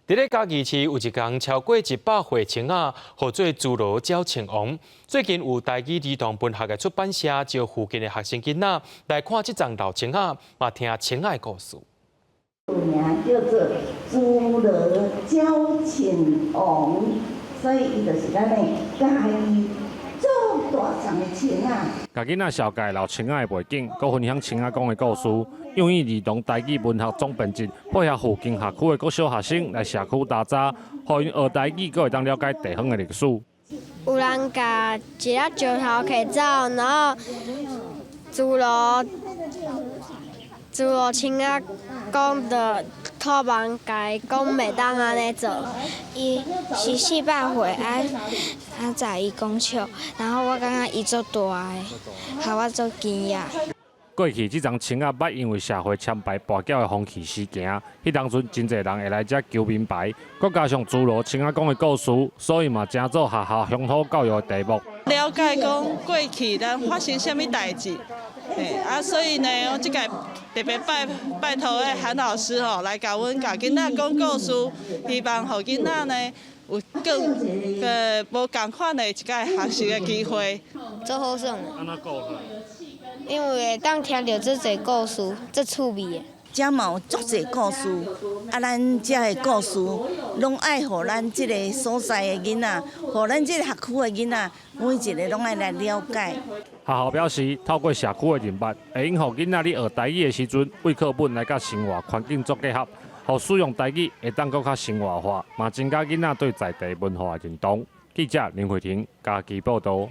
佇咧嘉義市有一工超過100歲青仔，號做諸羅鳥情王。最近有台語兒童文學的出版社招附近的學生囡仔來看這叢老青仔，嘛聽青仔的故事。名叫做諸羅鳥情王，所以伊就是咱的嘉義做大叢的青仔。共囡仔紹介老青仔的背景，閣分享青仔講的故事。用意兒童台語文學總編輯配合附近學區的國小學生來社區踏查，予𪜶學台語，閣會當了解地方的歷史。有人共一粒石頭揢走，然後諸羅諸羅青仔講著托夢共伊講袂當按呢做。伊是400歲啊啊！在伊講笑，然後我感覺伊足大个，予我足驚訝。過去這叢青仔捌因為社會攕牌跋筊的風氣時行，彼當陣真濟人會來遮求明牌，閣加上諸羅青仔講的故事，所以嘛成做學校鄉土教育的題目。了解講過去咱發生啥物代誌，嘿啊，所以呢，我這屆特別拜拜託的韓老師吼，來共阮共囡仔講故事，希望予囡仔呢有更無仝款的一個學習的機會。足好耍。因為會當聽著足濟故事，足趣味的。遮嘛有足濟故事，啊，咱遮的故事攏愛予咱這个所在的囡仔，予咱這个學區的囡仔，每一个攏愛來了解。學校表示，透過社區的人脈，會用予囡仔佇學台語的時陣，為課本來佮生活環境做結合，予使用台語會當閣較生活化，嘛增加囡仔對在地文化的認同。記者林慧婷嘉義報道。